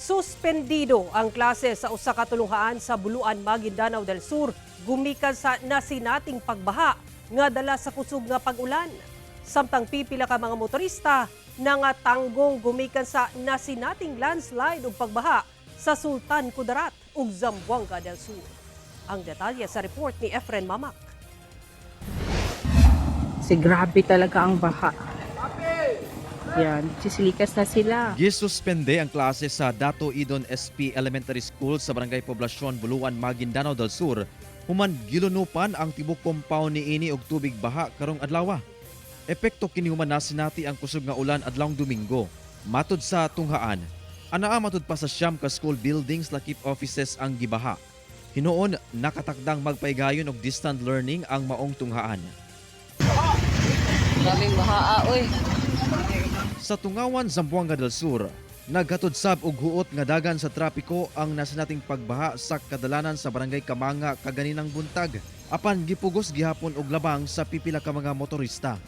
Suspendido ang klase sa usa ka tulunghaan sa Buluan, Maguindanao del Sur gumikan sa nasinating pagbaha nga dala sa kusog nga pag-ulan. Samtang pipila ka mga motorista nangatanggong gumikan sa nasinating landslide ug pagbaha sa Sultan Kudarat ug Zamboanga del Sur. Ang detalye sa report ni Efren Mamak. Kasi grabe talaga ang baha. Yan, sisilikas na sila. Gisuspende ang klase sa Dato Idon SP Elementary School sa Barangay Poblacion, Buluan, Maguindanao del Sur. Human gilunupan ang tibok compound niini og tubig baha karong adlaw. Epekto kini human nasinati ang kusog nga ulan adlawng Domingo. Matod sa tunghaan, anaa matud pa sa 9 ka school buildings lakip offices ang gibaha. Hinuon nakatakdang magpaygayon og distant learning ang maong tunghaan. Daming bahaa, oy. Sa Tungawan, Zamboanga del Sur, naghatod sab og huot nga dagan sa trapiko ang nasinating pagbaha sa kadalanan sa Barangay Kamanga kaganinang buntag. Apan gipugos gihapon og labang sa pipila ka mga motorista.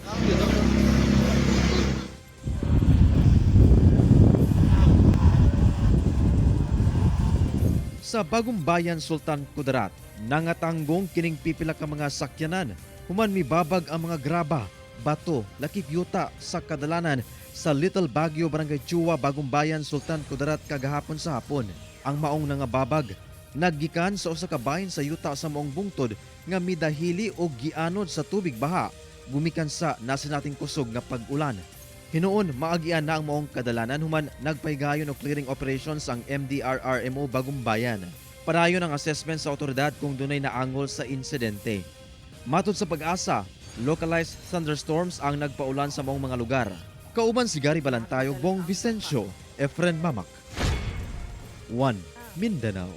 Sa Bagong Bayan, Sultan Kudarat, nangatanggong kining pipila ka mga sakyanan. Human mibabag ang mga graba, bato, lakip yuta sa kadalanan sa Little Baguio, Barangay Chua, Bagong Bayan, Sultan Kudarat kagahapon sa hapon. Ang maong nangababag, naggikan sa usa ka bahin sa yuta sa maong bungtod nga midahili o gianod sa tubig baha gumikan sa nasinating kusog nga pag-ulan. Hinuon, maagian na ang maong kadalanan human nagpaygayon og clearing operations ang MDRRMO Bagong Bayan. Padayon ang assessment sa otoridad kung dunay naangol sa insidente. Matod sa Pag-asa, localized thunderstorms ang nagpaulan sa maong mga lugar. Kauban si Gary Balantayog, Bong Vicencio, Efren Mamak. 1. Mindanao.